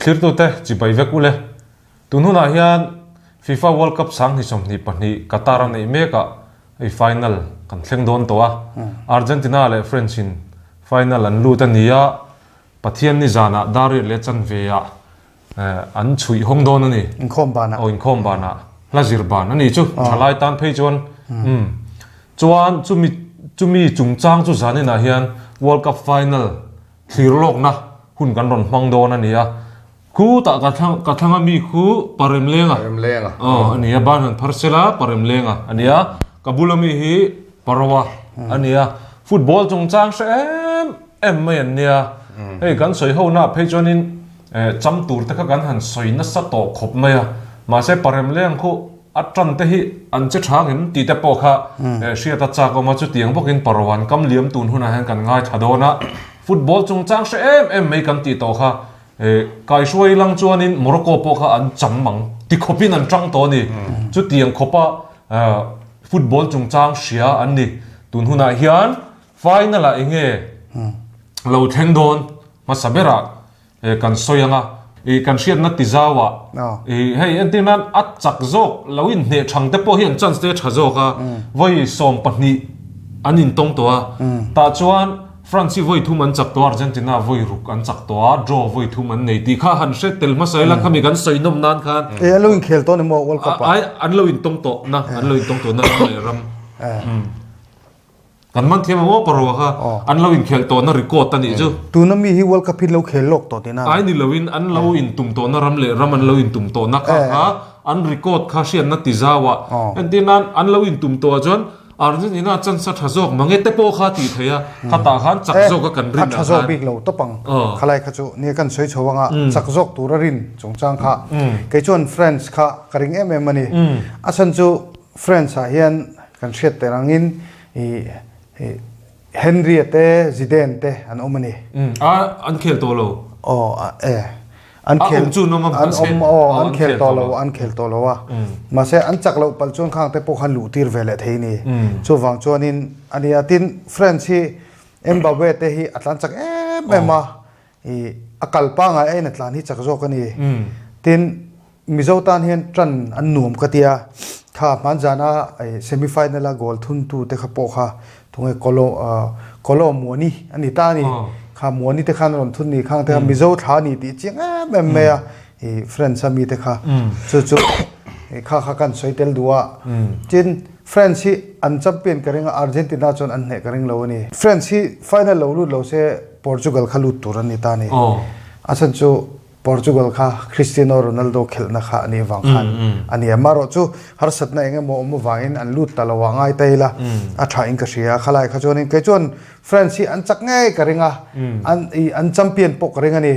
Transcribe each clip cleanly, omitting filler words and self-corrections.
Thlirtute chibai vek ule. Tun hunah hian FIFA World Cup 2022 Qatar a neih mekah hei final kan thleng dawn tawh a. Argentina leh French in final an lut a ni a, Pathian ni zanah dar riat leh chanve ah an chhuih hawng dawn a ni. Inkhawm banah. Aw inkhawm banah. Hla zir ban a ni chu thalai tan phei chuan umm chuan chumi chumi chungchang chu zaninah hian World Cup final thlir lawkna hun kan rawn hmang dawn a ni a. Khutah ka thlang ka thlang a mi khu Paremlenga. Paremlenga. Aw a ni a ban han phar sela Paremlenga a ni a. Ka bula mi hi Paroa a ni a. Football chungchang hre em em mai an nia. Hei kan sawi ho na phei chuanin cham tur te kha kan han sawi nasa tawh khawp mai a. Mahse Paremleng khu a tan te hi an che tha ngem tih te pawh kha hriat a chak awm a. Chutiang bawkin Paroa an kam liam tun hunah hian kan ngaithla dawn a. Football chungchang hre em em mai kan tih tawh kha Kaihruai lang chuanin Morocco pawh kha an cham ang ti khawpin an tang tawh a ni. Chutiang khawpa football chungchang hria an ni. Tun hunah hian final ah enge lo thleng dawn hmasa berah kan sawi ang a. Kan hriatna ti zau ah hei entir nan a chak zawk lo inhneh thang te pawh hi an chance te a tha zawk a. Vawi 12 an intawng tawh a. Tah chuan France hi vawi thum an chak tawh a, Argentina vawi ruk an chak tawh a, draw vawi thum an nei tih kha han hre tel hmasa ila khami kan sawi nawm nan khan. E an lo inkhel tawh ni maw World Cup ah? Ai an lo intawng tawh na, an lo intawng tawh na ram leh ram. Kan man thiam ang aw parua kha an lo inkhel tawh na record a nih chu. Tuna mi hi World Cup hi lo khel lawk tawh tihna. Ai ni loin an lo intum tawh na ram leh ram an lo intum tawh na kha kha an record kha hriatna ti zau ah entir nan an lo intum tawh ah chuan Argentina chance a tha zawk mange te pawh kha tih theih a, khatah khan chak zawk a kan rin ah khan. A tha zawk bik lo tawp ang. Khalai kha chu nia kan sawi chho anga chak zawk tur a rin chungchang kha. Kei chuan France kha ka ring em em a ni. A chhan chu France ah hian kan hriat ter angin i Henry-a te Zidane te an awm a ni. A an khel tawh lo. Aw e. An khel an awm aw an khel tawh lo an khel tawh lo a mahse an chak loh palh chuan khang te pawh khan luh tir ve leh thei ni chuvang chuanin a nia tin France hi Mbappe te hi a tlan chak em em a ih a kal pangai aiin a tlan hi chak zawk a ni tin Mizo tan hian tan an nuam ka tia kha hmanzana semi final a goal thun tu te kha pawh kha Tunge Kolo Kolo Muani a ni ta a ni. Kha Muani te khan a rawn thun ni khang te kha Mizo thla a ni tih chiang em em mai a i French a mi te kha chu chu kha kha kan sawi tel duh a. Tin French hi an champion ka ring a Argentina chuan an hneh ka ring lo a ni. French hi final lo lut lo se Portugal kha lut tur an ni ta a ni. A chhan chu Portugal kha Cristiano Ronaldo khelhna kha a nih vang khan a ni a. Amaherawh chu harsatna eng emaw awm avangin an lut ta lo a ngai ta ila a tha in ka hria. Khalai kha chuanin kei chuan France hi an chak ngei ka ring a, an i an champion pawh ka ring a ni.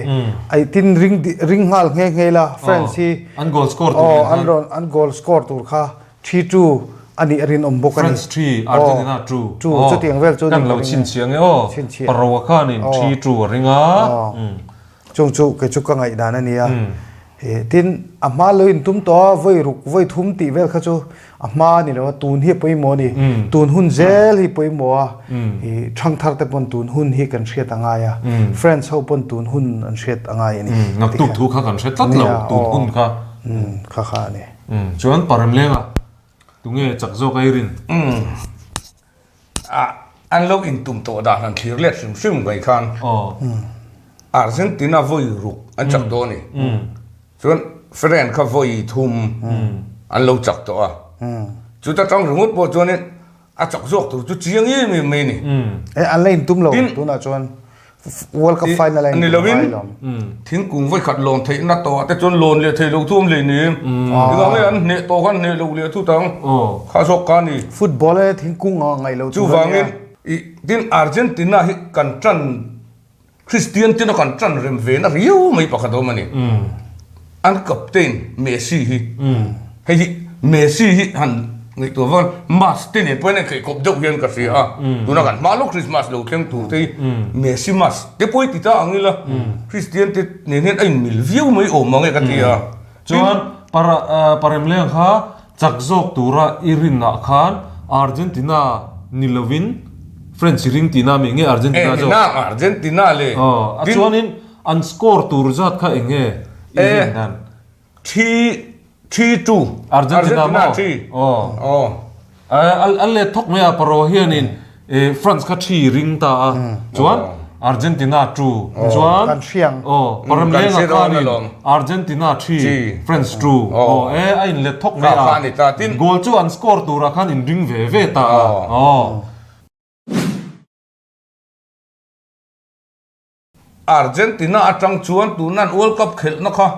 Ai tin ring ring nghal nghe nghe ila France hi An goal score tur aw an rawn an goal score tur kha 3-2 a nih a rinawm bawk a ni. France 3, Argentina 2. 2 chutiang vel chu kan lo chhinchhiah nge aw. Paroa khanin 3-2 a ring a. Chung chu kei chu ka ngaihdan a nia. Tin, a hma lo intum tawh a, vawi ruk, vawi thum tih vel kha chu a hma a ni lo a, tun hi a pawimawh a ni. Tun hun zel hi pawimawh a, thangthar te pawn tun hun hi kan hriat a ngai a, friends ho pawn tun hun an hriat a ngai a ni. Naktuk thu kha kan hre tlat lo, tun hun kha. Kha kha a ni. Chuan Paremlenga, tunge chak zawk a i rin? A an lo intum tawh dan han thlir let hrim hrim mai khan Argentina vawi ruk an chak dawn a ni. Chuan France kha vawi thum an lo chak tawh a. Chuta tang ringawt pawh chuanin a chak zawk tur chu chiang em em mai a ni. E an la intum lo tunah chuan World Cup final a ni lovin thingkung vawi khat lawn theihna tawh ah te chuan lawn leh theih loh thu awm hlei ni. Engah nge an hneh tawh khan hneh loh leh thu tang kha zawk ka ni. Football e thingkung a ngaih loh tur a nia. Chuvangin i tin Argentina hi kan tan Christian tina kan tan rem ve na riau mai pakhat awm a ni. An captain Messi hi hei hi Messi hi han ngaihtuah vang Mas te nen pawhin a inkhawih deuh hian ka hria a, tuna kan hma lawk Christmas lo thleng tur te hi Messi Mas te pawh hi ti ta ang ila Christian te nen hian a inmil viau mai awm ang e ka ti a. Chuan para Paremleng kha chak zawk tura i rinah khan Argentina ni lovin French i ring tihna mi nge Argentina zawk? Argentina le. Aw, a chuanin An score tur zat kha eng nge? I rin dan. Thi thi tu. Argentina maw? Thi. Aw. Aw. A let thawk mai a Paro hianin France kha thi ring ta a. Chuan Argentina tu. Chuan Kan hriang. Aw Paramlenga khanin Argentina thi France tu. Aw e a in let thawk mai a. Goal chu an score turah khan in ring ve ve ta a. Aw. Argentina atang chuan tuna an World Cup khelhna kha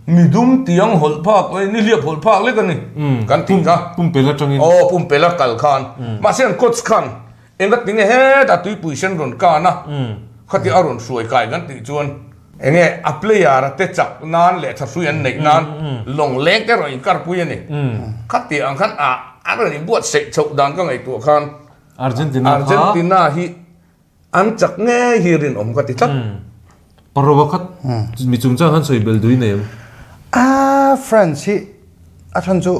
midum tiang hawlh phak eh nihliap hawlh phak lek a ni kan tih kha. Pumpel atangin. Aw pumpel a kal khan. Mahse an coach khan engati nge hetah tuipui sen rawn kan a khati a rawn hruai kai kan tih chuan enge a player a te chak nan leh thahrui an neih nan lawng leng te rawn inkarpui a ni. Khati ang khan a a rawn inbuatsaih chhoh dan ka ngaihtuah khan Argentina kha. Argentina hi An chak ngei hi rinawm ka ti tlat. Parova khat mi chungchang han sawi bel dui nei em? A France hi a chhan chu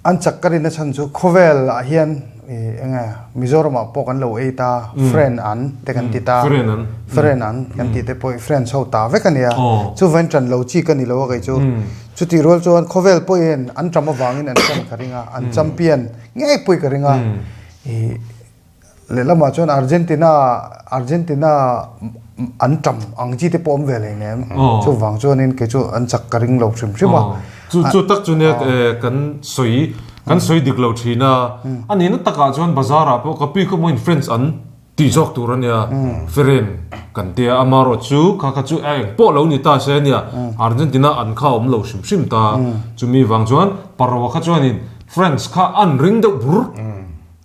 an chak ka rin a chhan chu khawvel ah hian eng nge Mizoram ah pawh kan lo ei ta friend an te kan ti ta Friend an friend an kan tih te pawh hi friends ho ta vek a nia chuvain ṭan lo chi ka ni lo a kei chu chutih rual chuan khawvel pawhin an ṭam avangin an ṭan ka ring a an champion ngei pawh ka ring a ih Lehlamah chuan Argentina Argentina an ṭam ang chi te pawh awm ve hlei nem. Chuvang chuanin kei chu an chak ka ring lo hrim hrim a. Chu chu tak chu nia kan sawi kan sawi dik lo thin a. A nihna takah chuan bazar ah pawh ka pi khaw mawiin friends an tih zawk tur a nia. Feren kan tia amarawh chu kha kha chu eng pawh lo ni ta se a nia. Argentina an kha awm lo hrim hrim ta. Chumi vang chuan Parwa kha chuanin friends kha an ring deuh bur.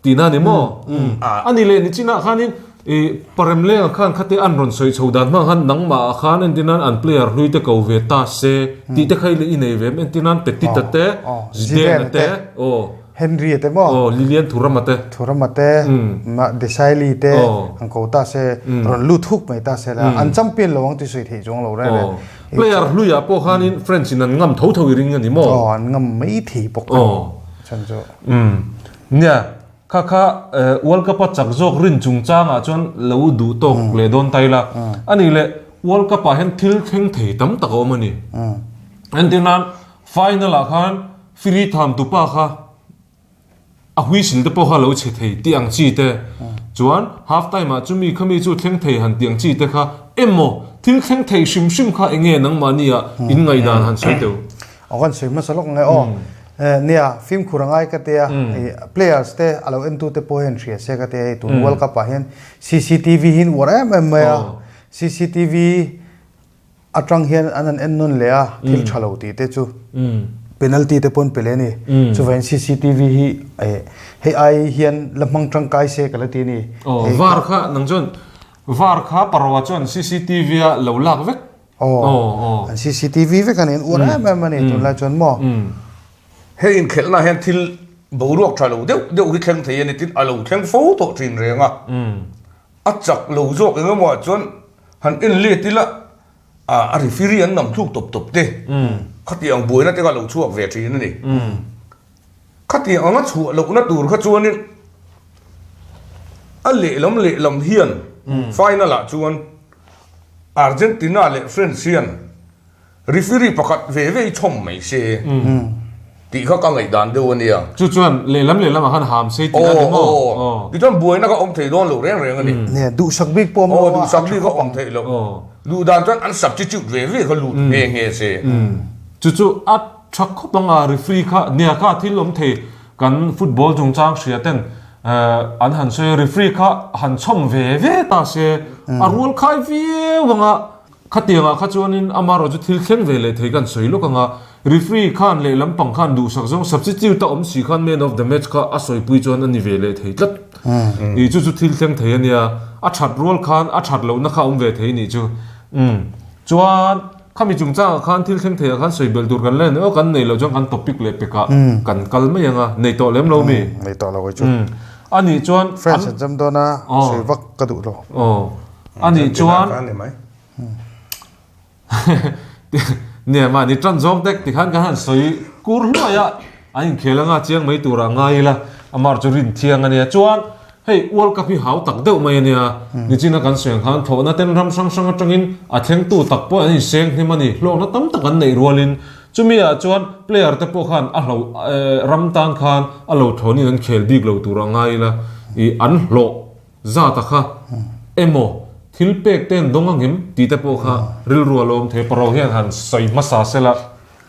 Tihna a ni maw? A ni leh nichinah khanin i Paremlenga khan khate an rawn sawi chho dan hmang khan nangmah ah khan entirnan an player hlui te ko ve ta se tih te kha i nei ve em? Entirnan Petita te, Zidane te, aw. Henry te maw? Aw, Lilian Thuram-a te. Thuram-a te, Desailly te an ko ta se, rawn lut huk mai ta se la, an champion lo ang tih sawi theih chuang lo reng reng. Player hluiah pawh khanin French in an ngam tho tho i ring a ni maw? Aw, an ngam mai thei bawk a ni. Chhan chu. Nia, kha kha World Cup a chak zawk rin chungchangah chuan lo duh tawk leh dawn ta ila. A nih leh World Cup ah hian thil thleng thei tam tak a awm a ni. Entir nan final ah khan free tham tupa kha a whistle te pawh kha lo che thei tih ang chi te chuan half time ah chumi khami chu thleng thei han tih ang chi te kha emaw thil thleng thei hrim hrim kha enge nangmahni ah in ngaihdan han sawi teuh. Aw kan sawi hmasa lawk nge aw. Nia, fimkhur a ngai ka tia, players te a lo entu te pawh hian hria se ka tia hei tun World Cup ah hian cctv hi an uar em em mai a, cctv atang hian an han en nawn leh a thil tha lo tih te chu penalty te pawh an pe leh a ni. Chuvangin cctv hi hei ai hian la hmang tangkai se ka la ti a ni. Aw, var kha nang chuan var kha parawa chuan cctv a lo lak vek Aw, an cctv vek a ni, an uar em em a ni tunlai chuan maw? Hei inkhelhna hian thil boruak tha lo deuh deuh hi thleng thei a ni tin a lo thleng fo tawh thin reng a. A chak lo zawk eng emaw ah chuan han en let ila a referee an nam thluk tawp tawp te khatiang ang buaina te kha a lo chhuak ve thin a ni. Khatiang anga chhuah lohna tur kha chuanin a lehlam lehlam hian final ah chuan Argentina leh France hian referee pakhat ve ve hi chhawm mai se tih kha ka ngaihdan deuh a nia. Chu chuan lehlam lehlam ah khan ham sei tih a ni maw? Aw, tichuan buaina kha awm thei dawn lo reng reng a ni. Nia, duhsak bik pawh awm lo a. Aw, duhsak bik a awm theih loh. Duh dan chuan an substitute ve ve kha lut nghe nghe se. Chu chu a tha khawp ang a, referee kha nia kha thil awm thei kan football chungchang hria ten An han sawi a, referee kha han chhawm ve ve ta se, a rual khai viau ang a, khatiangah kha chuanin amarawh chu thil thleng ve leh thei kan sawi lawk ang a, referee khan leh lampang khan duhsak zawng substitute a awm si khan man of the match kha a sawipui chuan a ni ve leh thei tlat. Ih chu chu thil thleng thei a nia, a that rual khan a that lohna kha a awm ve thei nih chu. Umm chuan. Khami chungchangah khan thil thleng theiah khan sawi belh tur kan la nei aw, kan nei loh chuan kan topic leh pekah kan kal mai ang a, nei tawh lem lo mi? Nei tawh lo kei chu. A nih chuan Friends an cham dawn a, sawi vak ka duh lo. Aw, a nih chuan Nia mahni tan zawng tek tikhan kan han sawi kur hluai a, an inkhel anga chiang mai turah ngai ila, amah chu rin thiang a nia. Chuan. Hei World Cup hi hau tak deuh mai a nia. Nichina kan sawi ang khan thlawhna ten ram hrang hrang atangin a thlengtu tak pawh an inseng hnem a ni. Hlawkna tam tak an neih rualin chumi ah chuan player te pawh khan a hlo ram tan khan a lo thlawnin an khel bik lo tur a ngai ila ih an hlawh zat a kha emaw thil pek te an dawng angem tih te pawh kha rilru a lo awm thei. Paro hian han sawi hmasa sela.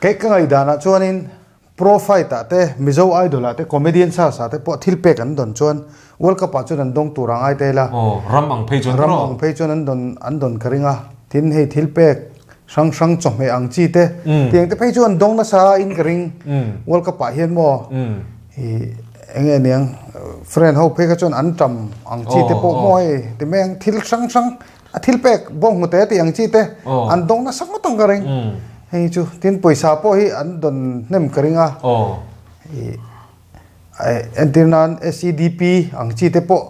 Kei ka ngaihdanah chuanin Pro Fight ah te, Mizo Idol ah te, Comedian Stars ah te pawh thil pek an dawn chuan World Cup ah chuan an dawng tur a ngai ta ila. Aw, ram ang phei chuan Ram ang phei chuan an dawn an dawn ka ring a. Tin, hei thil pek hrang hrang chawhmeh ang chi te, tiang te phei chu an dawng nasa in ka ring. World Cup ah hian maw i eng nge niang friend ho phei kha chuan an tam ang chi te pawh maw hei ti mai ang thil hrang hrang A thil pek bawng hmu te tih ang chi te an dawng nasa ngawt ang ka ring. Hei chu tin pawisa pawh hi an dawn hnem ka ring a. Entir nan SEDP ang chi te pawh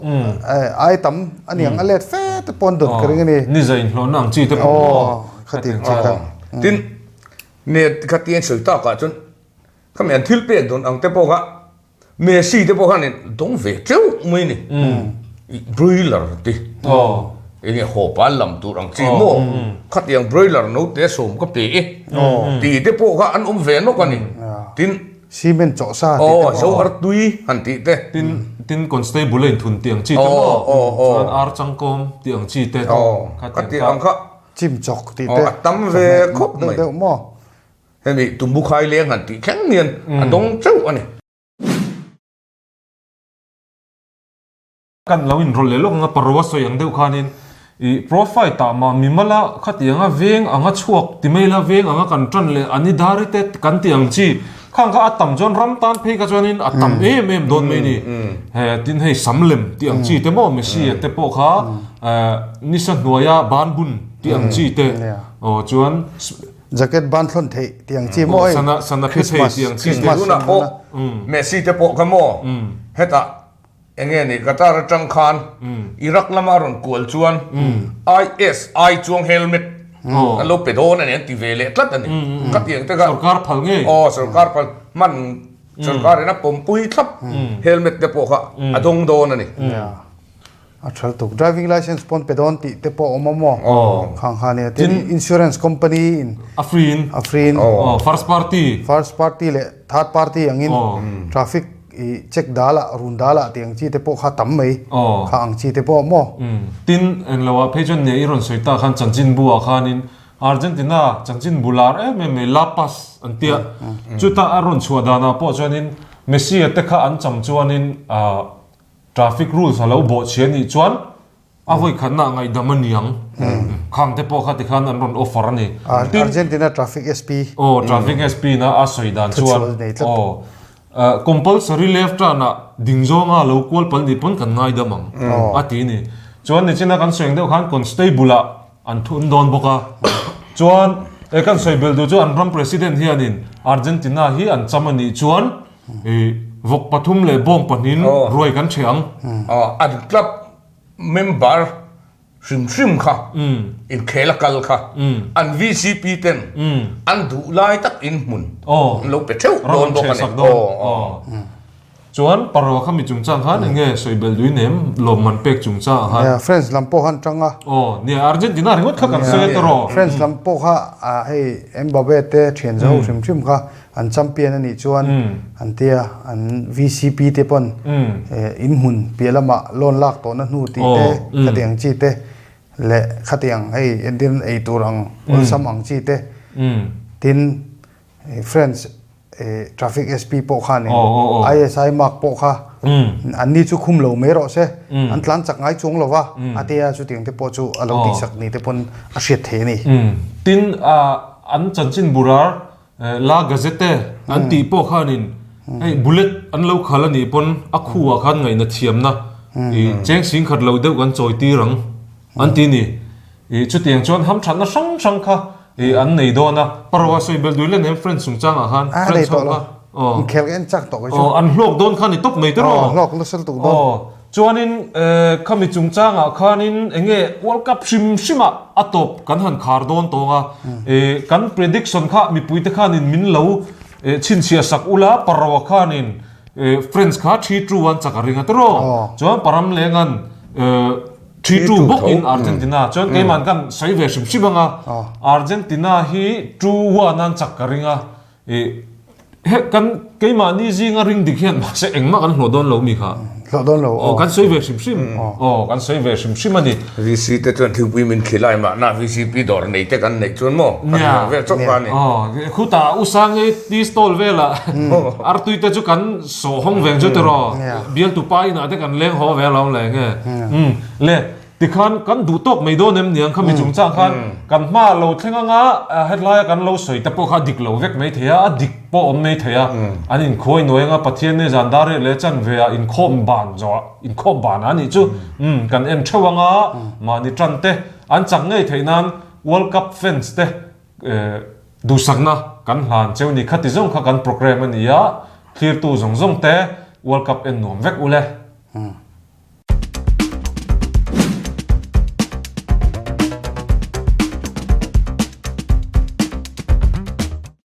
ai tam a ni ang a let fe te pawh an dawn ka ring a ni. Ni zai inhlawhna ang chi te pawh. Khatiang chi kha. Tin net khatiang sawi takah chuan khami an thil pek dawn ang te pawh kha Messi te pawh khan in dawng ve teuh mai ni. Broiler te. Enge haw pa lam tur ang chi maw. Khatiang broiler no te sawm ka pe e. Ti te pawh kha an awm ve nawk a ni. Tin. Cement chawh sa tih te pawh. Zohar tui han tih te. Tin tin constable a inthun tih ang chi te maw. Chuan ar changkawm tih ang chi te. Khatiang ang kha. Chim chawk tih te. A tam ve khawp mai. Deuh deuh maw. Hemi Tumbukhai leng han tih thleng hian a dawng teuh a ni. Kan lo inrawlh leh lawk anga parua sawi ang deuh khanin ih profile tah mah mimala khatianga veng anga chhuak ti mai la veng anga kan tan leh a ni dari te kan ti ang chi khang kha a tam chuan ram tan phei kha chuanin a tam em em dawn mai ni. He tin hei sam lem tih ang chi te maw Messi a te pawh kha nisa hnuaia ban bun tih ang chi te aw chuan Jacket ban thlawn theih tih ang chi maw hei. Sana sana phe thei tih ang chi te. Tunah pawh Messi te pawh kha maw hetah eng nge ni Qatar atang khan Iraq lama a rawn kual chuan ISI chuang helmet an lo pe dawn a ni an ti ve leh tlat a ni. Ka tih ang te kha. Sorkar phal ngei. Aw sorkar phal hman sorkar in a pawmpui thlap helmet te pawh kha a dawng dawn a ni. A thal tuk. Driving license pawn pe dawn tih te pawh a awm a maw? Khang kha nia. Tin insurance company in a free in a free in first party first party leh third party angin traffic i check dalah run dalah tih ang chi te pawh kha tam mai kha ang chi te pawh a maw? Tin englo ah phei chuan nia i rawn sawi tak khan chanchinbu ah khanin Argentina chanchinbu lar em em mai La Paz an tia chutah a rawn chhuah danah pawh chuanin Messi a te kha an cham chuanin Traffic rules a lo bawh chhia nih chuan a vawi khatna ah ngaihdam a ni ang. Khang te pawh kha tikhan an rawn offer a ni. Tin, Argentina traffic SP. Aw, traffic SP na a sawi dan chuan, Thuchhuah nei tlat. aw, compulsory left turn ah ding zawnga lo kual pal nih pawn kan ngaidam ang a ti a ni. Chuan nichina kan sawi ang deuh khan constable ah an thun dawn bawk a. Chuan he kan sawi belh duh chu an ram president hianin Argentina hi an cham a nih chuan I vawk pathum leh bawng pahnin ruai kan ṭheh ang. An club member hrim hrim kha inkhel a kal kha an VCP ten an duh lai tak in hmun an lo pe theuh dawn bawk a ni. Chuan parua kha mi chungchang khan eng nge sawi belh duin em lawmman pek chungchang ah khan. Nia France lam pawh khan tang a. Aw nia Argentina ringawt kha kan sawi a tawrh. France lam pawh kha hei Mbappe te thian zo hrim hrim kha An champion a nih chuan an tia an VCP te pawn in hmun piah lamah loan lak tawhna hnu tih te khatiang chi te leh khatiang hei entir ei tur ang awlsam ang chi te tin France traffic SP pawh khanin ISI mark pawh kha an ni chu khum lo mai rawh se an tlan chak ngai chuang lo va a tia chutiang te pawh chu a lo tihsak ni te pawn a hriat thei a ni. Tin an chanchin burar La Gazette an tih pawh khanin hei bullet an lo khal a nih pawn a khuah khan ngaihna thiamna i cheng sing khat lo deuh kan chawi tir ang an ti ni. I chutiang chuan hamthatna hrang hrang kha i an nei dawn a. Parwa sawi belh dui len em French chungchangah khan French ho kha aw inkhel ka en chak tawh kei chu. Aw an hlawk dawn kha ni tawp mai te rawh. Aw hlawk nasa lutuk dawn. Aw Chuanin khami chungchangah khanin enge World Cup hrim hrimah a tawp kan han khar dawn tawng a, kan prediction kha mipuite khanin min lo chhinchhiah sak ula, Parwa khanin. France kha 3-2 an chak a ring a tiraw? Chuan Paramlenga'n 3-2 bawkin Argentina chuan keiman kan sawi ve hrim hrim anga Argentina hi 2-1 an chak ka ring a. He kan keimahni zinga ring dik hian mahse engmah kan hlawh dawn lo mi kha. Hlawh dawn lo aw. Kan sawi ve hrim hrim. Aw kan sawi ve hrim hrim a ni. VC te chuan thilpui min thli lai mahna VCP dawr nei te kan neih chuan maw kan hlawh vel chawp kha a ni. Aw khutah U Sangi tea stall velah artui te chu kan sawh hawng veng chu tiraw bialtu pa inah te kan leng haw ve alawm le nge. Le Tikhan kan duh tawk mai dawn em niang khami chungchang khan kan hma lo thleng anga hetlaia kan lo sawi te pawh kha a dik lo vek mai thei a, a dik pawh awm mai thei a, an inkhuai nuai anga Pathian nia zan dar leh chan ve ah inkhawm ban zawh ah inkhawm ban ah anih chu umm kan en theuh anga mahni tan te an chak ngei theih nan World Cup fans te duhsakna kan hlan cheu ni khati zawng kha kan programme a ni a, thlirtu zawng zawng te World Cup en nuam vek ule.